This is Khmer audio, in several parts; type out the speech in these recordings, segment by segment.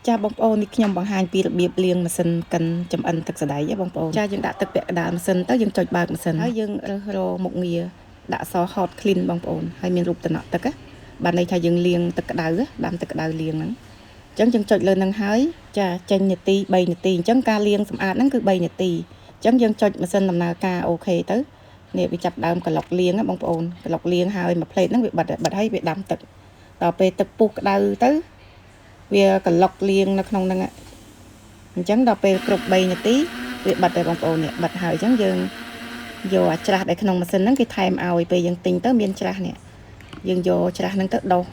ចាបងប្អូននេះខ្ញុំបង្ហាញពីរបៀបលាងម៉ាស៊ីនកិនចំអិនទឹកសណ្ដែកហ៎បងប្អូនចាយើងដាក់ទឹកពាក់កណ្ដាលម៉ាស៊ីនទៅយើងចុចបើកម៉ាស៊ីនហើយយើងរើសរមុខងារដាក់អក្សរ hot clean បងប្អូនហើយមានរូបតំណក់ទឹកណាបានន័យថាយើងលាងទឹកក្តៅដាំទឹកក្តៅលាងហ្នឹងអញ្ចឹងយើងចុចលើនឹងហើយចាចេញនាទី3នាទីអញ្ចឹងការលាងសម្អាតហ្នឹងគឺ3នាទីអញ្ចឹងយើងចុចម៉ាស៊ីនដំណើរការ OK ទៅនេះវាចាប់ដើមកឡុកលាងណាបងប្អូនកឡុកលាងហើយមួយផ្លេតហ្នឹងវាបិទបិទហើយវាដាំទឹកដល់ពេលទឹកពុះក្តៅទៅវាកឡុកលាងនៅក្នុងហ្នឹងអញ្ចឹងដល់ពេលគ្រប់3នាទីវាបិទហើយបងប្អូននេះបិទហើយអញ្ចឹងយើងយកអាច្រាសដែលក្នុងម៉ាស៊ីនហ្នឹងគេថែមឲ្យពេលយើងទិញទៅមានច្រាសនេះយើងយកច្រាសហ្នឹងទៅដោះ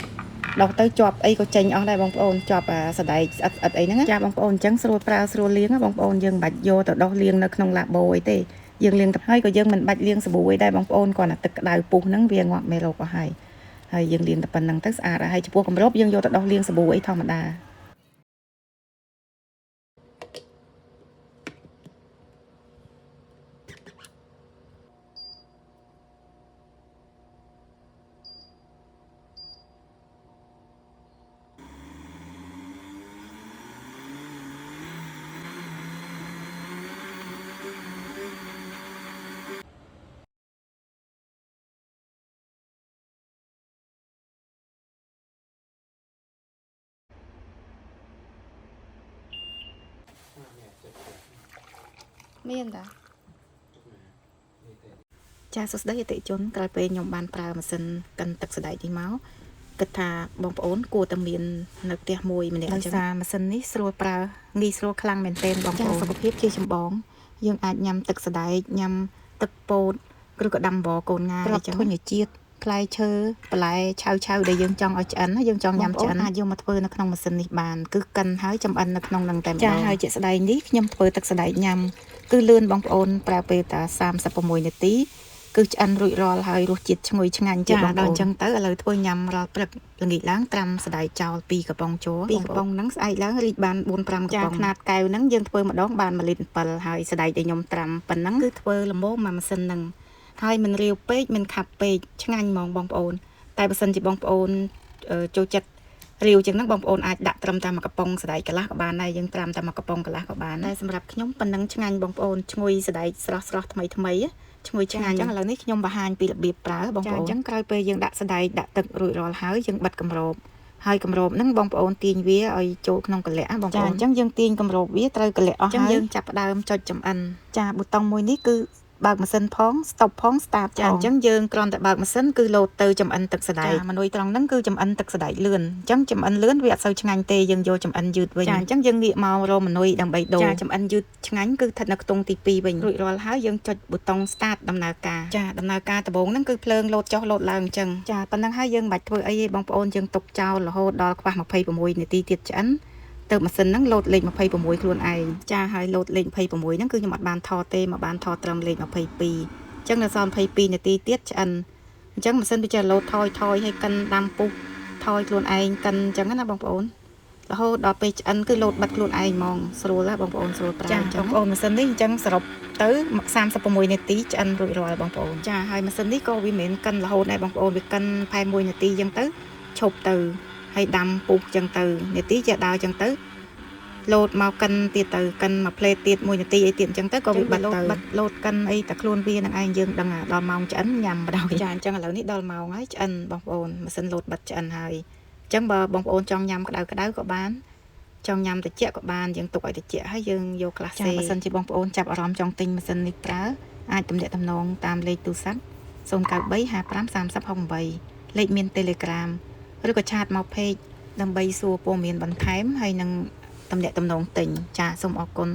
ដោះទៅជាប់អីក៏ចេញអស់ដែរបងប្អូនជាប់អាសណ្ដែកស្អិតស្អិតអីហ្នឹងចាបងប្អូនអញ្ចឹងស្រួលប្រើស្រួលលាងណាបងប្អូនយើងមិនបាច់យកទៅដោះលាងនៅក្នុងឡាបូអីទេយើងលាងទៅហើយក៏យើងមិនបាច់លាងសាប៊ូអីដែរបងប្អូនគ្រាន់តែទឹកក្តៅពុះហ្នឹងវាងាប់មេរោគអស់ហើយហើយយើងលាងតែប៉ុណ្្នឹងទៅស្អាតហើយចំពោះគម្របយើងយកទៅដោះលាងសាប៊ូអីធម្មតាមានតាចាសួស្តីអតិជនក្រោយពេលខ្ញុំបានប្រើម៉ាស៊ីនកិនទឹកសណ្ដែកនេះមកគិតថាបងប្អូនគួរតែមាននៅផ្ទះមួយម្នាក់អញ្ចឹងដោយសារម៉ាស៊ីននេះស្រួលប្រើងាយស្រួលខ្លាំងមែនទែនបងប្អូនសុខភាពជាចម្បងយើងអាចញ៉ាំទឹកសណ្ដែកញ៉ាំទឹកពោតឬក៏ដាំបរកូនងាអញ្ចឹងធញ្ញជាតិផ្លែឈើបន្លែឆៅឆៅដែលយើងចង់ឲ្យឆ្អិនយើងចង់ញ៉ាំឆ្អិនអាចយកមកធ្វើនៅក្នុងម៉ាស៊ីននេះបានគឺកិនហើយចំអិននៅក្នុងនឹងតែម្ដងចាហើយជាក់ស្ដែងនេះខ្ញុំធ្វើទឹកសណ្ដែកញ៉ាំគឺលឿនបងប្អូនប្រើពេលតែ36នាទីគឺឆ្អិនរួចរាល់ហើយរសជាតិឈ្ងុយឆ្ងាញ់ទៀតបងប្អូនដល់អញ្ចឹងទៅឥឡូវធ្វើញ៉ាំរាល់ព្រឹកល្ងាចឡើងត្រាំសណ្ដែកចោល2កំប៉ុងជ័រ2កំប៉ុងហ្នឹងស្អែកឡើងរីកបាន4 5កំប៉ុងខ្នាតកែវហ្នឹងយើងធ្វើម្ដងបាន1លីត្រ7ហើយសណ្ដែកដែលខ្ញុំត្រាំប៉ុណ្ណឹងគឺធ្វើល្មមមួយម៉ាស៊ីនហ្នឹងហើយមិនរាវពេកមិនខាប់ពេកឆ្ងាញ់ហ្មងបងប្អូនតែបើសិនជាបងប្អូនចូលចិត្តរាវជាងហ្នឹងបងប្អូនអាចដាក់ត្រឹមតែមួយកំប៉ុងសណ្ដែកកន្លះក៏បានដែរយើងត្រាំតែមួយកំប៉ុងកន្លះក៏បានតែសម្រាប់ខ្ញុំប៉ុណ្ណឹងឆ្ងាញ់បងប្អូនឈ្ងុយសណ្ដែកស្រស់ស្រស់ថ្មីថ្មីឈ្ងុយឆ្ងាញ់អញ្ចឹងឥឡូវនេះខ្ញុំបង្ហាញពីរបៀបប្រើបងប្អូនអញ្ចឹងក្រោយពេលយើងដាក់សណ្ដែកដាក់ទឹករួចរាល់ហើយយើងបិទគម្របហើយគម្របហ្នឹងបងប្អូនទាញវាឲ្យចូលក្នុងកលៈបងប្អូនអញ្ចឹងយើងទាញគម្របវាត្រូវកលៈអស់ហើយយើងចាប់ផ្ដើមចុចចំអិនចាប៊ូតុងមួយនេះគឺបើកម៉ាស៊ីនផង stop ផង start ចាអញ្ចឹងយើងគ្រាន់តែបើកម៉ាស៊ីនគឺលោតទៅចំអិនទឹកសណ្ដែកមនុយត្រង់ហ្នឹងគឺចំអិនទឹកសណ្ដែកលឿនអញ្ចឹងចំអិនលឿនវាអត់សូវឆ្ងាញ់ទេយើងយកចំអិនយឺតវិញចាអញ្ចឹងយើងងាកមករកមនុយដើម្បីដូរចាចំអិនយឺតឆ្ងាញ់គឺស្ថិតនៅខ្ទង់ទី2វិញរួចរាល់ហើយយើងចុចប៊ូតុង start ដំណើរការចាដំណើរការដំបូងហ្នឹងគឺភ្លើងលោតចុះលោតឡើងអញ្ចឹងចាប៉ុណ្ណឹងហើយយើងមិនបាច់ធ្វើអីទេបងប្អូនយើងទុកចោលរហូតដល់ខ្វះ26នាទីទៀតឆ្អិនទៅម៉ាស៊ីនហ្នឹងលោតលេខ26ខ្លួនឯងចាហើយលោតលេខ26ហ្នឹងគឺខ្ញុំអត់បានថតទេមកបានថតត្រឹមលេខ22អញ្ចឹងនៅសល់22នាទីទៀតឆ្អិនអញ្ចឹងម៉ាស៊ីនវាចេះលោតថយថយហើយកិនដាំពុះថយខ្លួនឯងកិនអញ្ចឹងណាបងប្អូនរហូតដល់ពេលឆ្អិនគឺលោតបិទខ្លួនឯងហ្មងស្រួលណាបងប្អូនស្រួលប្រើអញ្ចឹងបងប្អូនម៉ាស៊ីននេះអញ្ចឹងសរុបទៅ36នាទីឆ្អិនរួចរាល់បងប្អូនចាហើយម៉ាស៊ីននេះក៏វាមិនមែនកិនរហូតដែរបងប្អូនវាកិនផែ1នាទីអញ្ចឹងទៅឈប់ទៅហើយដាំពុះអញ្ចឹងទៅនាទីចេះដើរអញ្ចឹងទៅលោតមកកិនទៀតទៅកិនមួយផ្លេតទៀត1នាទីអីទៀតអញ្ចឹងទៅក៏វាបិទទៅបិទលោតកិនអីតែខ្លួនវានឹងឯងយើងដឹងដល់ម៉ោងឆ្អិនញ៉ាំបណ្ដោយចាអញ្ចឹងឥឡូវនេះដល់ម៉ោងហើយឆ្អិនបងប្អូនម៉ាស៊ីនលោតបិទឆ្អិនហើយអញ្ចឹងបើបងប្អូនចង់ញ៉ាំក្តៅក្តៅក៏បានចង់ញ៉ាំត្រជាក់ក៏បានយើងទុកឲ្យត្រជាក់ហើយយើងយកក្លាសេបើសិនជាបងប្អូនចាប់អារម្មណ៍ចង់ទិញម៉ាស៊ីននេះប្រើអាចទំនាក់ទំនងតាមលេខទូរស័ព្ទ093 55 30 68លេខមាន Telegram ឬក៏ឆាតមក page ដើម្បីសួរព័ត៌មានបន្ថែមហើយនឹងទំនាក់ទំនងទិញចាសូមអរគុណ។